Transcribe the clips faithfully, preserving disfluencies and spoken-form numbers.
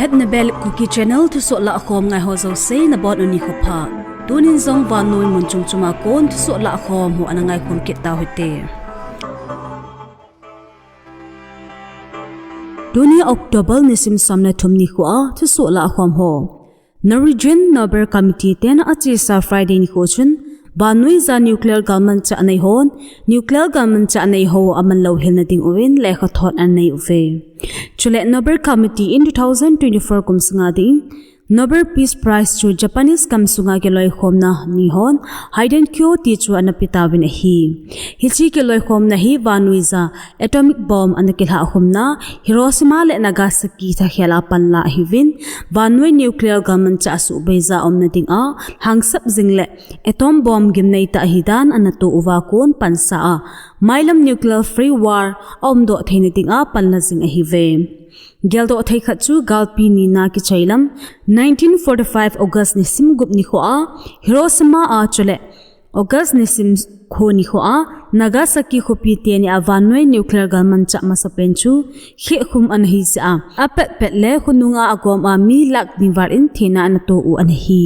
At Nebel Kuki Channel thusoh lahkhom ngai ho jouse nabonun nikho pha. Tunin jong vannoi mun chom chom a kon thusoh lahkhom ho ana ngaikhom kit tau hite. Tuni October nisim som le thum nikho a thusoh lahkhom ho. Norwegian Nobel Committee ten achesa Friday nikho chun, vannoija nuclear galmanchah nei hon, nuclear galmanchah nei ho aman louhelna dinguvin lekhathot anei uve. Chule Nobel Committee in two thousand twenty-four kum sunga ding Nobel Peace Prize chu Japanese gamsunga kiloikhomna ni hon Haiden Kyo ti chu ana pe tauvin ahi. Hiche kiloikhomna hi vannoija atomic bomb ana kilhahkhumna Hiroshima le Nagasaki thakhel a panla ahiuvin, vannoi nuclear galmanchah suhbeija umna dinga hangsap jing le atom bomb gimnei tah ahidan ana toh uva kon pansa a, mailam nuclear free world aumdoh theina dinga panla jing ahiuve. Geldoh thei khat chu galpi nina kichai lam, nineteen forty-five August nisim gup nikho a Hiroshima a chule August nisim kho nikho a Nagasaki khopi teni a vannoi nuclear galmanchah masapen chu khehkhum ana hi jeh a, apetpet le khonunga agom a mi lakh ni val in thina ana toh u ana hi.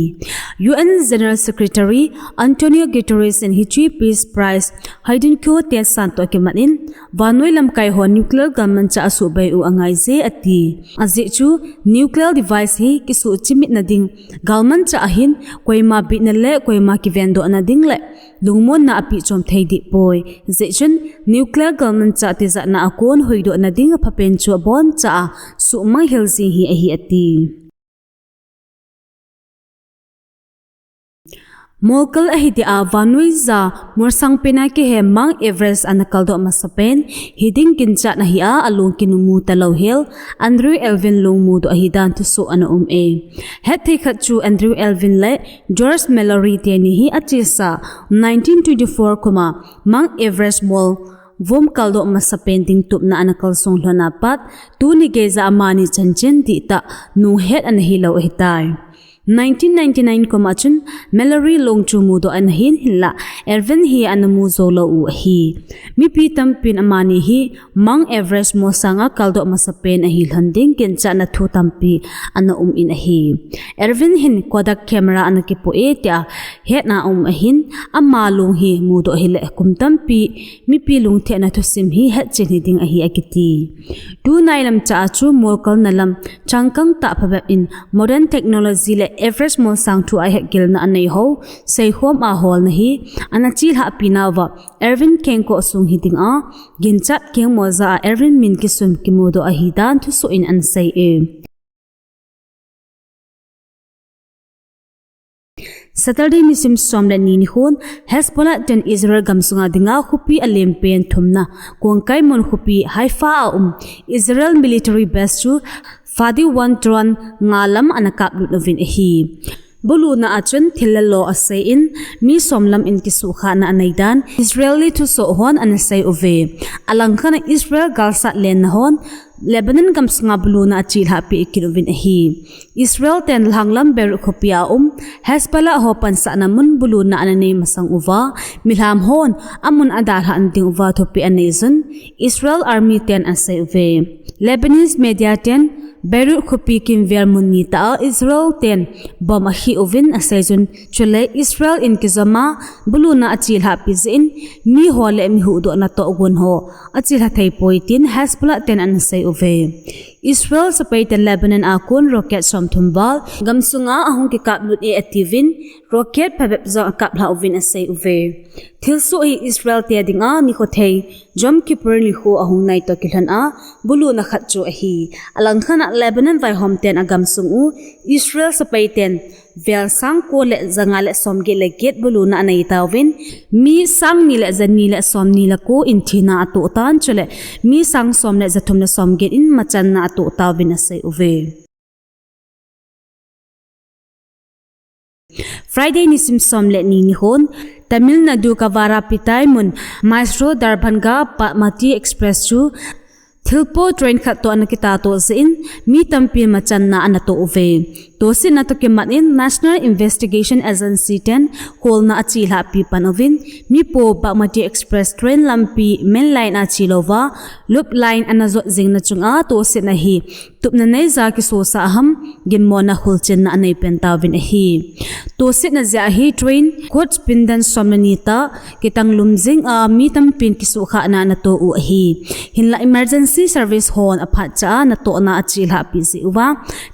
U N General Secretary Antonio Guterres in hiche Peace Prize Haiden Kyo te santoh kimat in, vannoi lamkai hon nuclear galmanchah asuhbei u angaije ati. Ajeh chu nuclear device hi kisuh chimitna ding galmanchah ahin, koima bitna le koima kivendohna ding le lungmonna apeh chom thei dehpoi. Jeh chun nuclear galmanchah tijatna a kon hoidohna ding aphapen chu aboncha a suhmang hel jing hi ahi ati. Molkal ahi dia vannoija molsang pena kihe Mount Everest ana kaldoh masapen, hiding ginchat ahi a, along kinumu talou hel Andrew Irvine long mudoh ahidan thusoh ana um e. Hetthei khat chu Andrew Irvine le George Mallory teni hi achesa nineteen twenty-four kum a Mount Everest mol vom kaldoh masapen ding tupna ana kalsong lhon apat, tuni geija amani chanchin dihtah nunghet ana hilou ahitai. Nineteen ninety-nine kum a chun Mallory long chu mudoh ana hin, hinla Irvine hi ana mu joulou u ahi. Mipi tampin amani hi Mount Everest molsang a kaldoh masapen ahi lhon ding ginchatna thu tampi ana um in ahi. Irvine hin Kodak camera ana kipoh e tia hetna aum ahin, ama long hi mudoh hile kum tampi mipi lungthimna thusim hi hetchen hiding ahi akiti. Tunai lamchah a chu molkalna lam changkang tah phabep in modern technology le Everest molsang thu a hetgilna anei ho seikhom a holna hi ana chilhahpi nauva Irvine kengkoh sung hiding a, ginchat kengmolja a Irvine min kisum kimudoh ahidan thusoh in ana sei e. Saturday nisim som le ni nikhon Hezbollah ten Israel gamsunga dinga khopi alempen thumna kongkai mun khopi Haifa a um Israel military base chu Wadi Rum drone nga lam ana kaplut uvin ahi. Buluna a chun thil le lo aseiyin, mi som lam in kisuhkhahna aneidan Israeli thusoh hon ana sei uve. Alangkhat a Israel galsat lenna hon Lebanon gamsunga buluna achilhahpi kit uvin ahi. Israel ten lhanglam Beirut khopi a um Hezbollah ho pansahna mun buluna ana nei masang uva, milham hon amun adalhah ding uva thupeh anei jun Israel Army ten asei uve. Lebanese media ten Beirut khopi kimvel mun nitah a Israel ten bomb akhih uvin asei jun, chule Israel in kijoma buluna achilhahpi jeh in miho le mihuhdohna tohgon ho achilha theipoi tin Hezbollah ten ana sei uve. Israel sepai ten Lebanon a kon rocket somthum val gamsunga ahung kikaplut e atiuvin, rocket phabep jong akaplhah uvin asei uve. Thilsoh hi Israel te dinga nikho thei Yom Kippur nikho ahung nai toh kilhon a buluna khat chu ahi. Alangkhat a Lebanon vaihom ten agamsung u Israel sepai ten vel sang ko le janga le somget le get buluna anei tauvin, mi sang ni le jani le somni le ko in thina atoh tan, chule mi sang som le jathum le somget in machanna atoh tauvin asei uve. Friday nisim som le ni nihon Tamil Nadu Kavarapattai mun Mysore Darbhanga Padmavati Express chu thilpo train khat toh ana kitatoh jeh in mi tampi machanna ana toh uve. Tohsetna toh kimat in National Investigation Agency ten kholna achelhahpi pan uvin, Mipo Bagmati Express train lampi main line a chelouva, loop line ana jot jingna chunga tohsetna hi tupna neija kisosah ham, ginmona kholchenna anei pen tauvin ahi. Tohsetna jeh a hi train coach pindan som le ni tah kitanglum jing a, mi tampin kisuhkhahna ana toh u ahi. Hinlah emergency service hon aphatcha a natohna achelhahpi jeh uva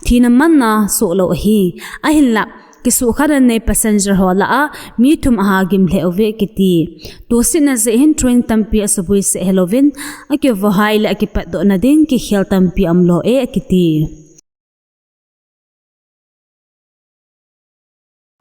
thina manna sohlou ahi. Ahinlah, kisuhkhahna nei passenger ho lah a mi thum aha gim lheh uve kiti. Tohsetna jeh hin train tampi asuboi seh helouvin, akivohhai le akipatdohna ding kikhel tampi aumlou e akiti.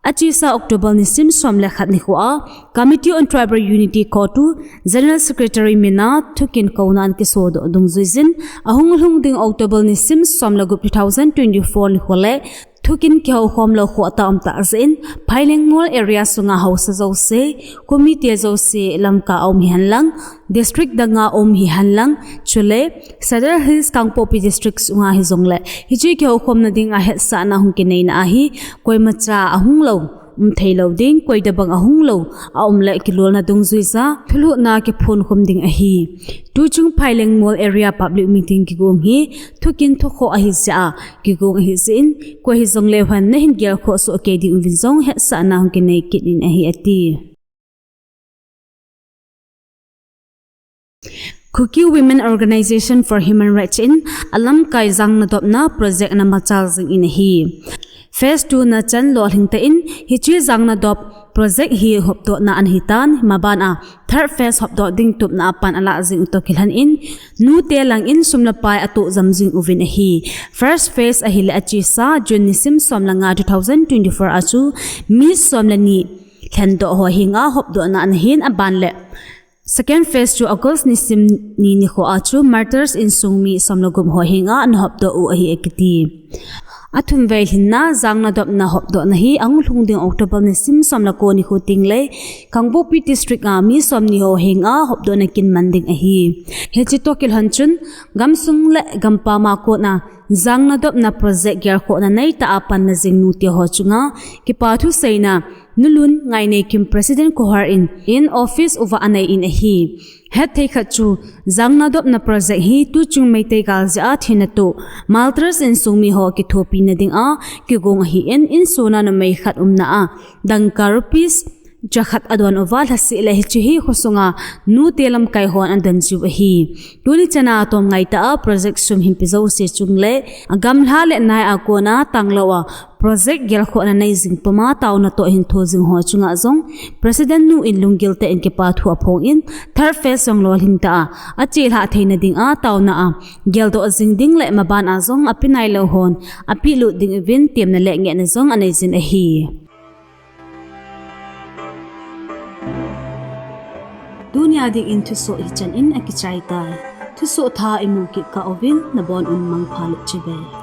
Achesa October nisim som le khat nikho a, Committee on Tribal Unity, CoTU, General Secretary mina thukin kouna ana kisodoh dungjuijin, ahung lhung ding October nisim som le gup two thousand twenty-four nikho le thukin kihoukhom lou khohtah umtah jeh in, Phailengmol area sunga haosa jouse, khomite jouse, Lamka a um hihen lang, district danga um hihen lang, chule Sadar Hills Kangpokpi District sunga hijongle, hiche kihoukhomna dinga hetsahna hung kineina ahi, koimacha ahung lou, um theilou ding, koi tobang ahung lou, aum le kilolna dungjuija thulhuhna kiphonkhum ding ahi. Tuchung Phailengmol area public meeting kigong hi thukin thukhoh ahijeh a kigong ahijeh in, koi hijongle hon nahin gelkhoh sohkei ding uvin jong hetsahna hung kinei kit in ahi ati. Kuki Women Organization for Human Rights in alamkai jangnadopna project ana machal jingin ahi. Phase two na chan lolhing tah in hiche jangnadop project hi hopdohna ana hitan, maban a third phase hopdoh ding tupna a pan alah jing u toh kilhon in, nute langin sum le pai atoh jam jing uvin ahi. First phase ahile achesa June nisim som le nga two thousand twenty-four a chu mi som le ni lhendoh ho henga hopdohna ana hin, aban le second phase chu August nisim ni nikho a chu martyrs insung mi som le gup ho henga ana hopdoh u ahi akiti. Athumvei lhinna jangnadopna hopdohna hi ahung lhung ding October nisim som le ko nikho tengle Kangpokpi District a mi somni ho henga hopdohna kinman ding ahi. Hiche toh kilhon chun gamsung le gampam a kona jangnadopna project gelkhohna neitah a panna jing nute ho chunga kipa thuseina Nulun Ngaineikim President Kohar in, in office uva anei in ahi. Hetthei khat chu, jangnadopna project hi tuchung Meitei gal jeh a thina toh martyrs insung mi ho kithopina dinga kigong ahin, insung a numei khat umna a dangka rupees jakhat adon uva, lhaseh le hiche hi khosunga nute lamkai hon adon jiu ahi. Tuni chana tomngai tah a project sum hinpe jouse chungle agamlha le nai a kona tanglou a project gelkhohna nei jing puma taona toh hin tho jing ho chunga jong President nu in lunggil tah in kipa thu aphongin, third phase jong lolhing tah a achelhah theina dinga taona a geldoh jing ding le maban a jong apenailou hon apehlut ding uvin temna le ngehna jong anei jin ahi. Tunia dingin thusoh hichan in akichai tai. Thusoh thah imu kit kah uvin nabon un mangpha le chibai.